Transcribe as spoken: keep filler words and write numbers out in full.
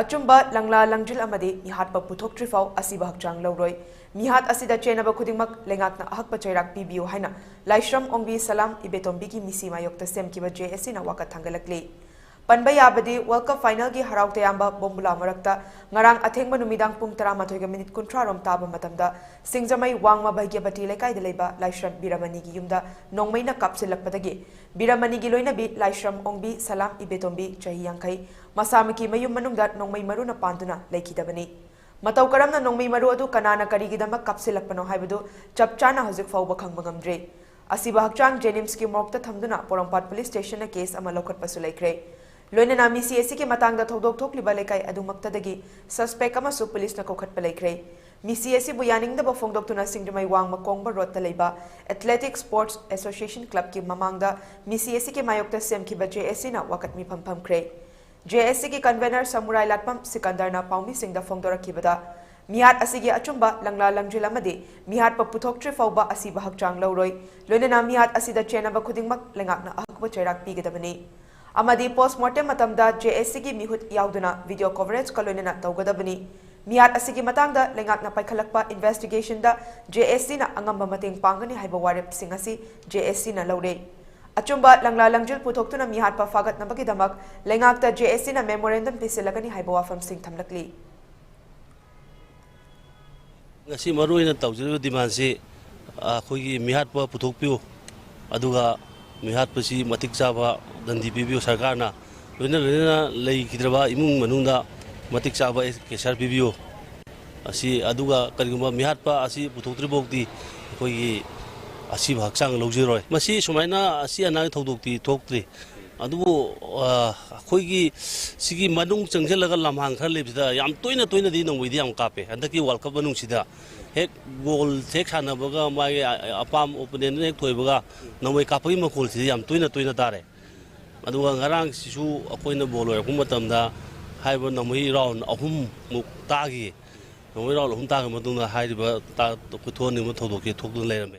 ꯑꯆꯨꯝꯕ ꯂꯪꯂꯥ ꯂꯪꯖꯤꯜ ꯑꯃꯗꯤ ꯃꯤꯍꯥꯠꯄ ꯄꯨꯊꯣꯛꯇ꯭ꯔꯤꯐꯥꯎ ꯑꯁꯤꯕ ꯍꯛꯆꯥꯡ ꯂꯧꯔꯣꯏ꯫ ꯃꯤꯍꯥꯠ ꯑꯁꯤꯗ ꯆꯦꯟꯅꯕ ꯈꯨꯗꯤꯡꯃꯛ ꯂꯩꯉꯥꯛꯅ ꯑꯍꯛꯄ ꯆꯩꯔꯥꯛ ꯄꯤꯕꯤꯌꯨ ꯍꯥꯏꯅ ꯂꯥꯏꯁ꯭ꯔꯝ ꯑꯣꯡꯕꯤ ꯁꯂꯥꯝ ꯏꯕꯦꯇꯣꯝꯕꯤꯒꯤ ꯃꯤꯁꯤ ꯃꯥꯌꯣꯛꯇ ꯁꯦꯝꯈꯤꯕ ꯖꯦ ꯑꯦꯁ ꯁꯤꯅ ꯋꯥꯀꯠ ꯊꯥꯡꯒꯠꯂꯛꯂꯤ꯫ ꯄꯟꯕ ꯌꯥꯕꯗꯤ, ꯋꯥꯔꯜꯗ ꯀꯞ ꯐꯥꯏꯅꯦꯜꯒꯤ ꯍꯔꯥꯎ ꯇꯌꯥꯝꯕ ꯕꯣꯝꯕꯨꯂꯥ ꯃꯔꯛꯇ ꯉꯔꯥꯡ ꯑꯊꯦꯡꯕ ꯅꯨꯃꯤꯗꯥꯡ ꯄꯨꯡ ꯇꯔꯥꯃꯥꯊꯣꯏꯒ ꯃꯤꯅꯤꯠ ꯀꯨꯟꯊ꯭ꯔꯥ ꯔꯣꯝ ꯇꯥꯕ ꯃꯇꯝꯗ ꯁꯤꯡꯖꯃꯩ ꯋꯥꯡꯃ ꯚꯩꯒ꯭ꯌꯕꯇꯤ ꯂꯩꯀꯥꯏꯗ ꯂꯩꯕ ꯂꯥꯏꯁ꯭ꯔꯝ ꯕꯤꯔꯃꯅꯤꯒꯤ ꯌꯨꯝꯗ ꯅꯣꯡꯃꯩꯅ ꯀꯥꯞꯁꯤꯜꯂꯛꯄꯗꯒꯤ ꯕꯤꯔꯃꯅꯤꯒꯤ ꯂꯣꯏꯅꯕꯤ ꯂꯥꯏꯁ꯭ꯔꯝ ꯑꯣꯡꯕꯤ ꯁꯂꯥꯝ ꯏꯕꯦꯇꯣꯝꯕꯤ, ꯆꯍꯤ ꯌꯥꯡꯈꯩ, ꯃꯁꯥꯃꯛꯀꯤ ꯃꯌꯨꯝ ꯃꯅꯨꯡꯗ ꯅꯣꯡꯃꯩ ꯃꯔꯨꯅ ꯄꯥꯟꯗꯨꯅ ꯂꯩꯈꯤꯗꯕꯅꯤ꯫ ꯃꯇꯧ ꯀꯔꯝꯅ ꯅꯣꯡꯃꯩ ꯃꯔꯨ ꯑꯗꯨ ꯀꯅꯥꯅ ꯀꯔꯤꯒꯤꯗꯃꯛ ꯀꯥꯞꯁꯤꯜꯂꯛꯄꯅꯣ ꯍꯥꯏꯕꯗꯨ ꯆꯞ ꯆꯥꯅ ꯍꯧꯖꯤꯛ ꯐꯥꯎꯕ ꯈꯪꯕ ꯉꯝꯗ꯭ꯔꯤ꯫ ꯑꯁꯤꯕ ꯍꯛꯆꯥꯡ ꯖꯦꯅꯤꯝꯁꯀꯤ ꯃꯣꯔꯒꯇ ꯊꯝꯗꯨꯅ ꯄꯣꯔꯣꯝꯄꯥꯠ ꯄꯨꯂꯤꯁ ꯁ꯭ꯇꯦꯁꯟꯅ ꯀꯦꯁ ꯑꯃ ꯂꯧꯈꯠꯄꯁꯨ ꯂꯩꯈ꯭ꯔꯦ꯫ ꯂꯣꯏꯅꯅ ꯃꯤꯁꯤ ꯑꯁꯤꯒꯤ ꯃꯇꯥꯡꯗ ꯊꯧꯗꯣꯛ ꯊꯣꯛꯂꯤꯕ ꯂꯩꯀꯥꯏ ꯑꯗꯨꯃꯛꯇꯗꯒꯤ ꯁꯁꯄꯦꯛ ꯑꯃꯁꯨ ꯄꯨꯂꯤꯁꯅ ꯀꯧꯈꯠꯄ ꯂꯩꯈ꯭ꯔꯦ꯫ ꯃꯤꯁꯤ ꯑꯁꯤꯕꯨ ꯌꯥꯅꯤꯡꯗꯕ ꯐꯣꯡꯗꯣꯛꯇꯨꯅ ꯁꯤꯡꯖꯃꯩ ꯋꯥꯡꯃ ꯀꯣꯡꯕ ꯔꯣꯗꯇ ꯂꯩꯕ ꯑꯦꯊꯂꯦꯇꯤꯛ ꯁ꯭ꯄꯣꯔꯠꯁ ꯑꯦꯁꯣꯁꯤꯌꯦꯁꯟ ꯀ꯭ꯂꯕꯀꯤ ꯃꯃꯥꯡꯗ ꯃꯤꯁꯤ ꯑꯁꯤꯒꯤ ꯃꯥꯌꯣꯛꯇ ꯁꯦꯝꯈꯤꯕ ꯖꯦ ꯑꯦꯁ ꯁꯤꯅ ꯋꯥꯀꯠ ꯃꯤꯐꯝ ꯐꯝꯈ꯭ꯔꯦ꯫ ꯖꯦ ꯑꯦꯁ ꯁꯤꯒꯤ ꯀꯟꯚꯦꯅꯔ ꯁꯃꯨꯔꯥꯏ ꯂꯥꯠꯄꯝ ꯁꯤꯀꯟꯗꯔꯅ ꯄꯥꯎꯃꯤꯁꯤꯡꯗ ꯐꯣꯡꯗꯣꯔꯛꯈꯤꯕꯗ, ꯃꯤꯍꯥꯠ ꯑꯁꯤꯒꯤ ꯑꯆꯨꯝꯕ ꯂꯪꯂꯥ ꯂꯪꯖꯤꯜ ꯑꯃꯗꯤ ꯃꯤꯍꯥꯠꯄ ꯄꯨꯊꯣꯛꯇ꯭ꯔꯤ ꯐꯥꯎꯕ ꯑꯁꯤꯕ ꯍꯛꯆꯥꯡ ꯂꯧꯔꯣꯏ꯫ ꯂꯣꯏꯅꯅ ꯃꯤꯍꯥꯠ ꯑꯁꯤꯗ ꯆꯦꯟꯅꯕ ꯈꯨꯗꯤꯡꯃꯛ ꯂꯩꯉꯥꯛꯅ ꯑꯍꯛꯄ ꯆꯩꯔꯥꯛ ꯄꯤꯒꯗꯕꯅꯤ ꯑꯃꯗꯤ ꯄꯣꯁꯃꯣꯔꯇꯦꯝ ꯃꯇꯝꯗ ꯖꯦ ꯑꯦꯁ ꯁꯤꯒꯤ ꯃꯤꯍꯨꯠ ꯌꯥꯎꯗꯨꯅ ꯚꯤꯗꯤꯑꯣ ꯀꯣꯚꯔꯦꯖꯀ ꯂꯣꯏꯅꯅ ꯇꯧꯒꯗꯕꯅꯤ꯫ ꯃꯤꯍꯥꯠ ꯑꯁꯤꯒꯤ ꯃꯇꯥꯡꯗ ꯂꯩꯉꯥꯛꯅ ꯄꯥꯏꯈꯠꯂꯛꯄ ꯏꯟꯚꯦꯁꯇꯤꯒꯦꯁꯟꯗ ꯖꯦ ꯑꯦꯁ ꯁꯤꯅ ꯑꯉꯝꯕ ꯃꯇꯦꯡ ꯄꯥꯡꯒꯅꯤ ꯍꯥꯏꯕ ꯋꯥꯔꯦꯞꯁꯤꯡ ꯑꯁꯤ ꯖꯦ ꯑꯦꯁ ꯁꯤꯅ ꯂꯧꯔꯦ꯫ ꯑꯆꯨꯝꯕ ꯂꯪꯂꯥ ꯂꯪꯖꯤꯜ ꯄꯨꯊꯣꯛꯇꯨꯅ ꯃꯤꯍꯥꯠꯄ ꯐꯥꯒꯠꯅꯕꯒꯤꯗꯃꯛ ꯂꯩꯉꯥꯛꯇ ꯖꯦ ꯑꯦꯁ ꯁꯤꯅ ꯃꯦꯃꯣꯔꯦꯟꯗꯝ ꯄꯤꯁꯤꯜꯂꯒꯅꯤ ꯍꯥꯏꯕ ꯋꯥꯐꯝꯁꯤꯡ ꯊꯝꯂꯛꯂꯤ꯫ ꯉꯁꯤ ꯃꯔꯨ ꯑꯣꯏꯅ ꯇꯧꯖꯔꯤꯕ ꯗꯤꯃꯥꯟꯁꯤ ꯑꯩꯈꯣꯏꯒꯤ ꯃꯤꯍꯥꯠꯄ ꯄꯨꯊꯣꯛꯄꯤꯌꯨ, ꯑꯗꯨꯒ ꯃꯤꯍꯥꯠꯄꯁꯤ ꯃꯇꯤꯛ ꯆꯥꯕ ꯗꯟꯗꯤ ꯄꯤꯕꯤꯌꯨ ꯁꯔꯀꯥꯔꯅ, ꯂꯣꯏꯅ ꯂꯣꯏꯅꯅ ꯂꯩꯈꯤꯗ꯭ꯔꯕ ꯏꯃꯨꯡ ꯃꯅꯨꯡꯗ ꯃꯇꯤꯛ ꯆꯥꯕ ꯀꯦꯁꯔ ꯄꯤꯕꯤꯌꯨ꯫ ꯑꯁꯤ, ꯑꯗꯨꯒ ꯀꯔꯤꯒꯨꯝꯕ ꯃꯤꯍꯥꯠꯄ ꯑꯁꯤ ꯄꯨꯊꯣꯛꯇ꯭ꯔꯤ ꯐꯥꯎꯗꯤ ꯑꯩꯈꯣꯏꯒꯤ ꯑꯁꯤꯕ ꯍꯛꯆꯥꯡ ꯂꯧꯖꯔꯣꯏ꯫ ꯃꯁꯤ ꯁꯨꯃꯥꯏꯅ ꯑꯁꯤ ꯑꯅꯥꯒꯤ ꯊꯧꯗꯣꯛꯇꯤ ꯊꯣꯛꯇ꯭ꯔꯤ꯫ ꯑꯗꯨꯕꯨ ꯑꯩꯈꯣꯏꯒꯤ ꯁꯤꯒꯤ ꯃꯅꯨꯡ ꯆꯪꯁꯤꯜꯂꯒ ꯂꯝꯍꯥꯡ ꯈꯔ ꯂꯩꯕꯁꯤꯗ ꯌꯥꯝ ꯇꯣꯏꯅ ꯇꯣꯏꯅꯗꯤ ꯅꯣꯡꯃꯩꯗꯤ ꯌꯥꯝ ꯀꯥꯞꯄꯦ꯫ ꯍꯟꯗꯛꯀꯤ ꯋꯥꯔꯜ ꯀꯞ ꯃꯅꯨꯡꯁꯤꯗ ꯍꯦꯛ ꯒꯣꯜ ꯍꯦꯛ ꯁꯥꯟꯅꯕꯒ ꯃꯥꯒꯤ ꯑꯄꯥꯝꯕ ꯑꯣꯄꯣꯅꯦꯟꯗꯨꯅ ꯍꯦꯛ ꯊꯣꯏꯕꯒ ꯅꯣꯡꯃꯩ ꯀꯥꯞꯄꯒꯤ ꯃꯈꯣꯜꯁꯤꯗꯤ ꯌꯥꯝ ꯇꯣꯏꯅ ꯇꯣꯏꯅ ꯇꯥꯔꯦ꯫ ꯑꯗꯨꯒ ꯉꯔꯥꯡꯁꯤꯁꯨ ꯑꯩꯈꯣꯏꯅ ꯕꯣꯜ ꯂꯣꯏꯔꯛꯄ ꯃꯇꯝꯗ ꯍꯥꯏꯔꯤꯕ ꯅꯣꯡꯃꯩ ꯔꯥꯎꯟ ꯑꯍꯨꯝꯃꯨꯛ ꯇꯥꯈꯤ꯫ ꯅꯣꯡꯃꯩ ꯔꯥꯎꯟ ꯑꯍꯨꯝ ꯇꯥꯈꯤꯕ ꯃꯇꯨꯡꯗ ꯍꯥꯏꯔꯤꯕ ꯑꯩꯈꯣꯏ ꯊꯣꯛꯍꯟꯅꯤꯡꯕ ꯊꯧꯗꯣꯛꯁꯦ ꯊꯣꯛꯇꯨꯅ ꯂꯩꯔꯝꯃꯦ꯫